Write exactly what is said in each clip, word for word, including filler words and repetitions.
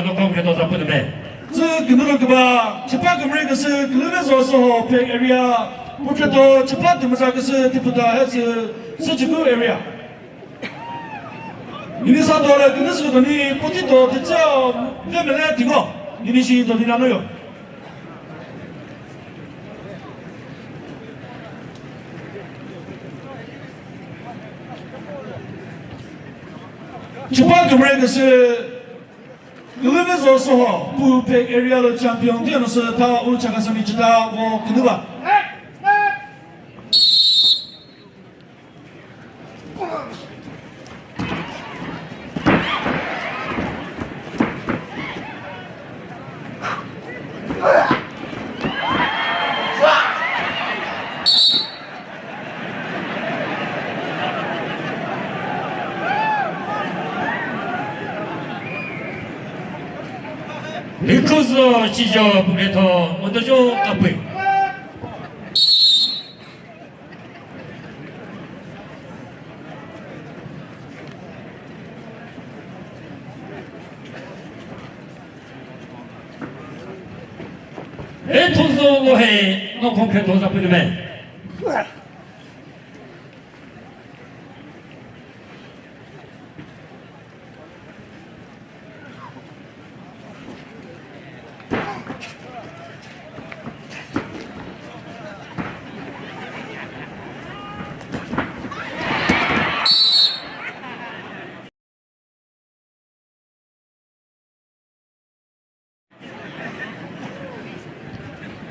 Nokho kükre to zapü nüme. Tsü künülü küba, Chipha Kümre küsü, Külüve Zosoho, Phek area, pukreto, Chipha Tümüza küsü, Tiputa, Hetsü, Süchiku area. Nini sa dole, künü sü doni, poti to, titseo, ve mele, tingo. Nini shi doni nanoyo. Chipha Kümre küsü, Külüve Zosoho, pu Phek area lü champion, tiyo nüsü ta u Chakhesang mi chita vo künüba. Likhuzo chijo puketho, motojo kapui. Ethuzo lohe, no konkret hoza pünüme.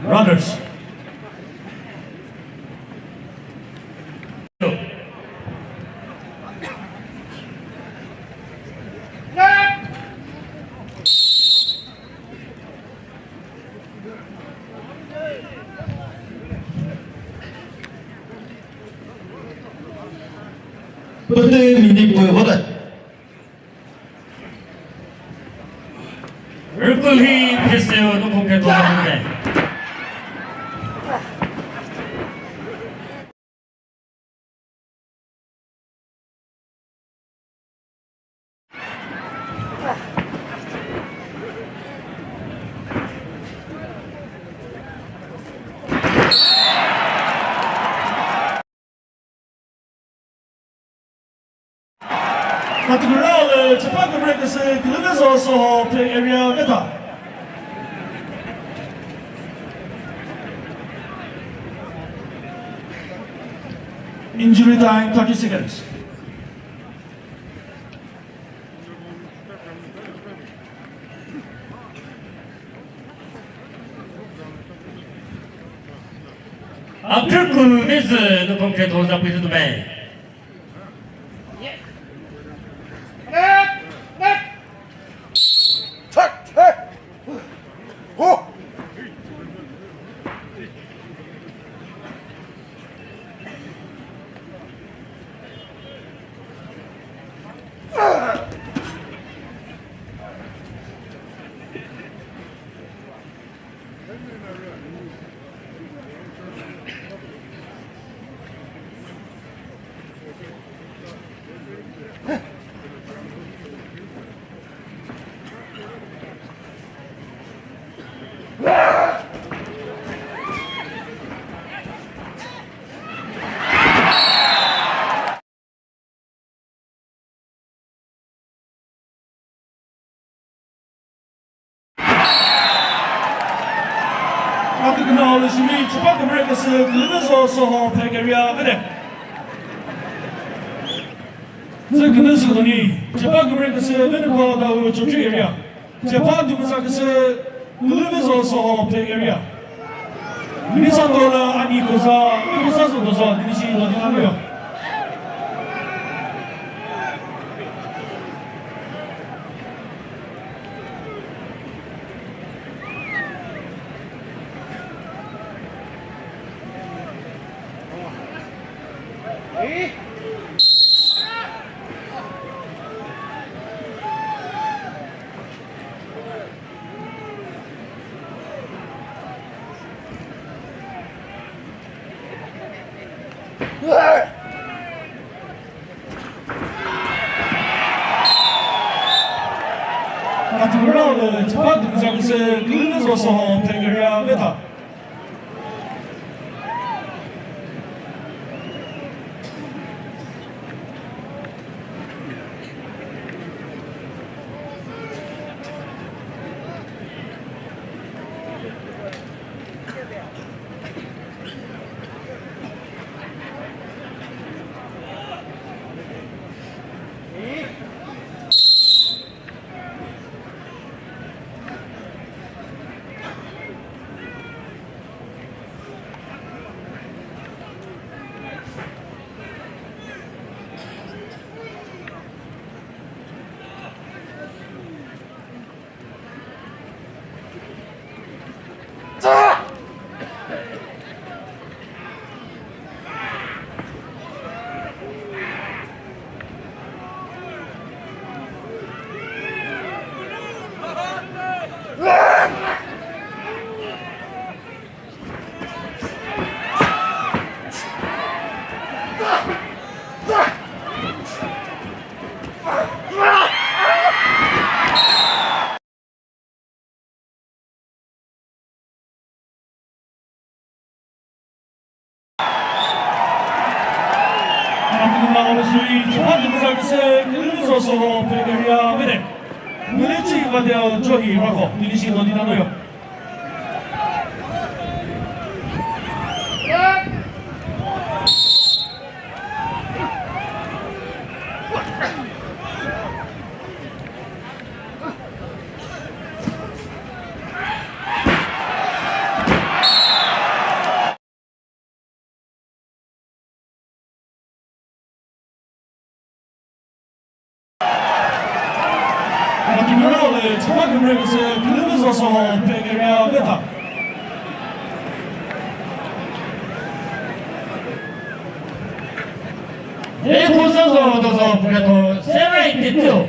Runners. Pütü minute pü vota. Rükülhi pheseo nukho kethon nukhe. Kategory lü Chipha Kümre küsü Külüve Zosoho Phek area veta. Injury time thirty seconds. After Külüve Zosoho nukho kethon zapui zütume. Akhüküna lü shimi Chipha Kümre küsü Külüve Zosoho Phek area vede. Zü künü sü doni Chipha Kümre küsü Venükho Dawhuo Chokri area. Chipha Tümüza küsü Külüve Zosoho Phek area. Misa tola ani kusa, kusa su kusa, dinishi doni nanoyo. Chipha dümüzaküsü külüvü zoso phe kürüa veta. Seventy-two.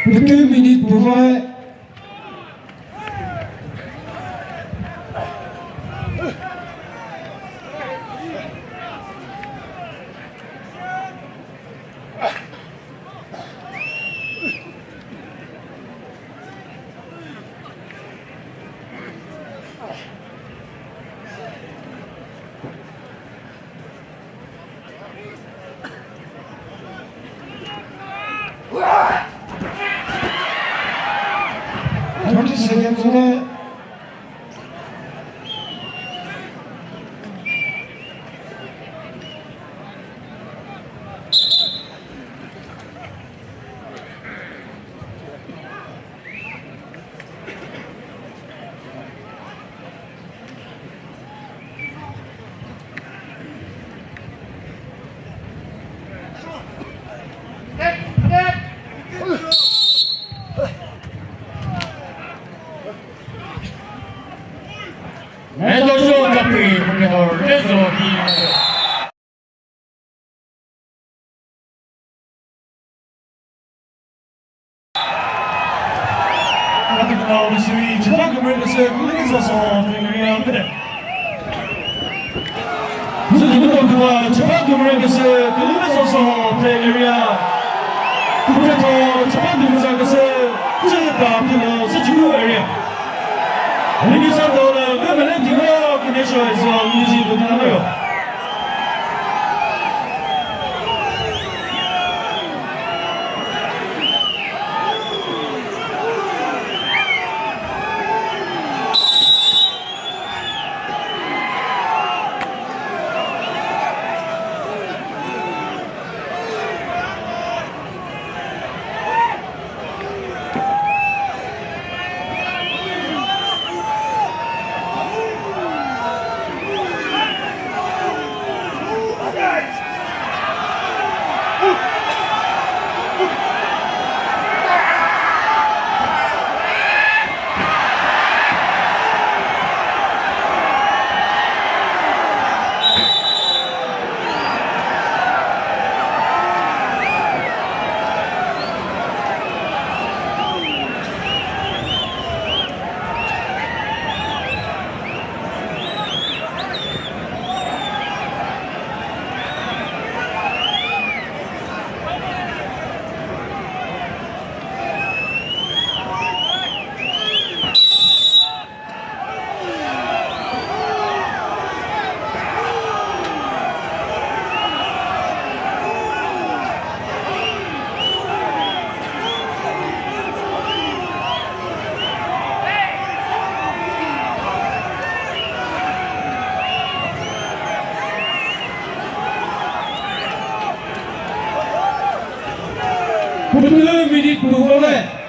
Bütün minute bu var. Thirty seconds left. Pütü minute püvole.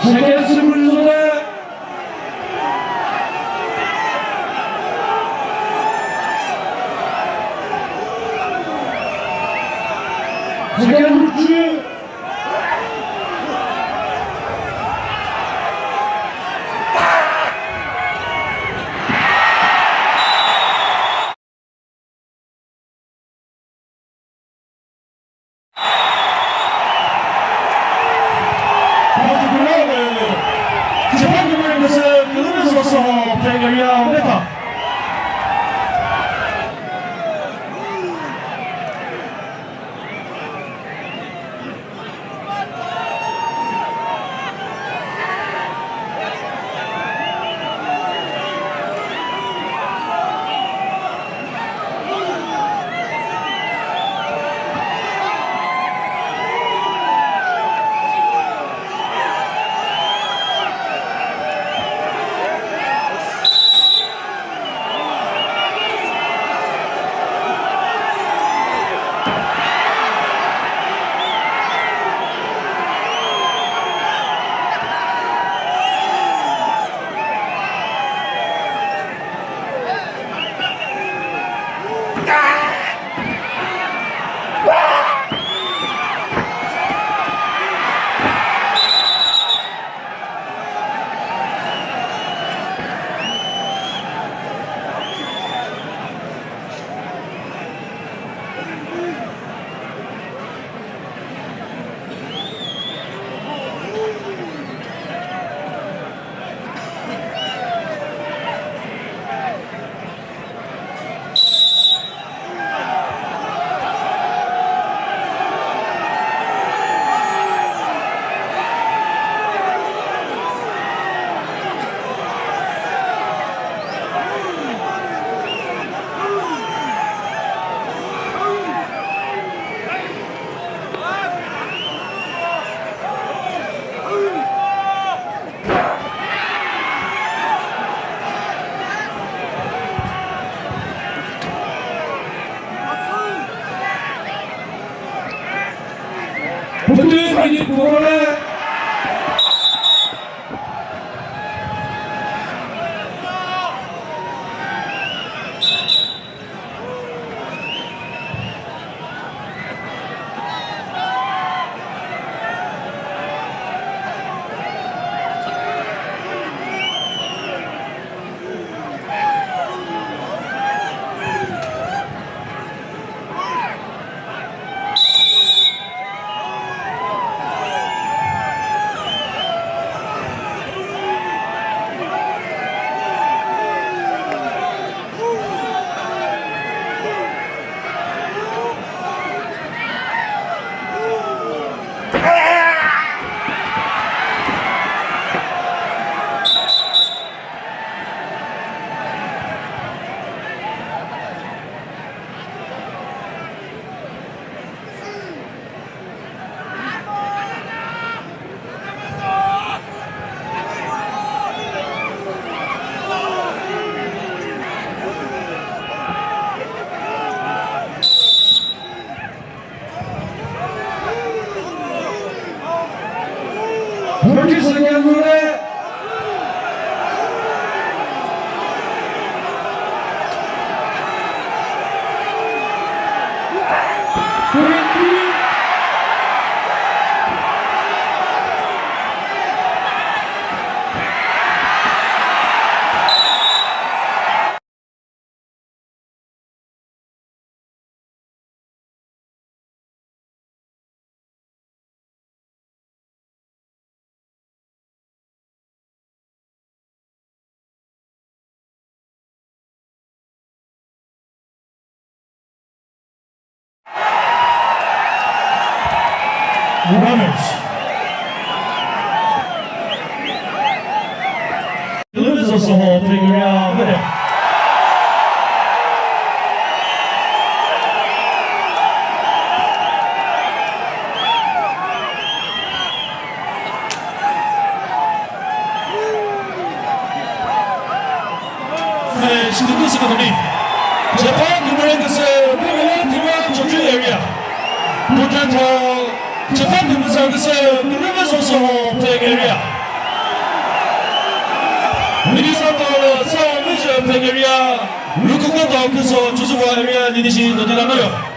Second sümüzüne. Second sümüzü. Pütü minute püvole. Thirty seconds left. Twenty. Runners. Lüzo soho pegria vede. Shikuku Sukutumi. Japan Gumere Kese, Bimele Tiwa Chochu area. Putato, Japan Gumere Kese, Gumere Soso, Peg area. Minnesota, Sa Mije, Peg area. Rukukoto, Kuso, Chuzuwa area, Ninishi, Nodira Noyo.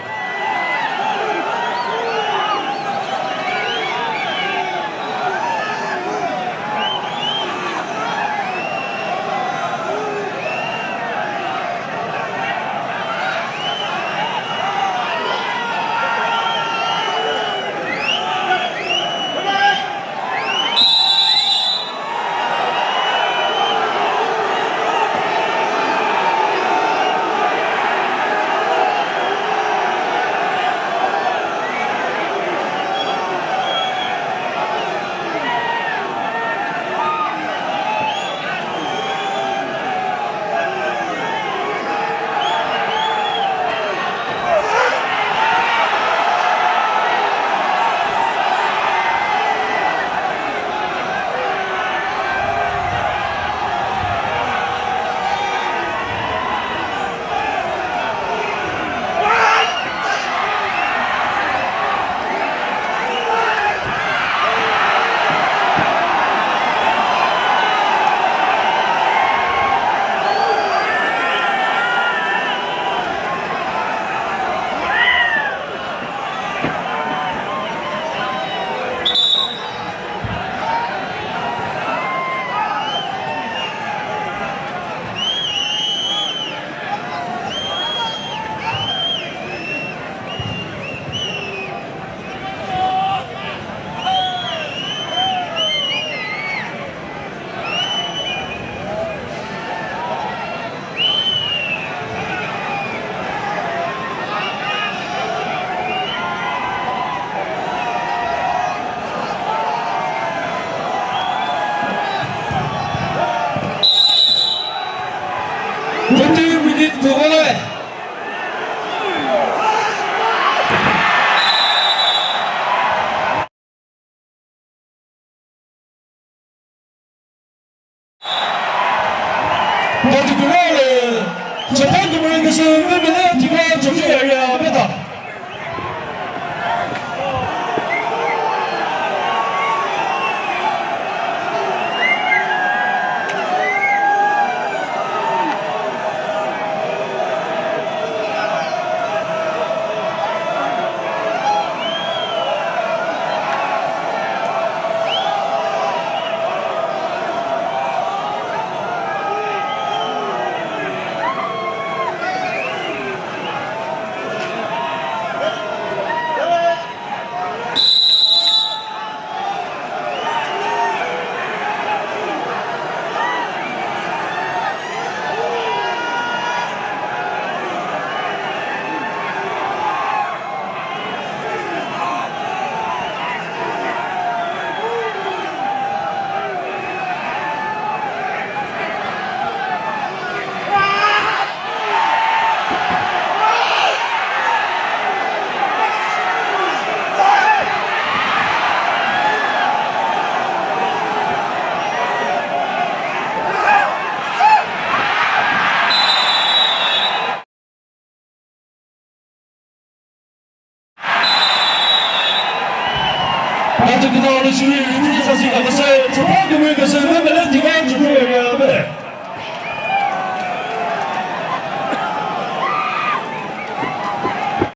Twenty minutes to go. Particularly, Japan Gumere Kese, Bimele Tiwa Chochu area, better. Kati küna lü shiri rüphi sasi ka küsü, chopha kümüre küsü, mümele thika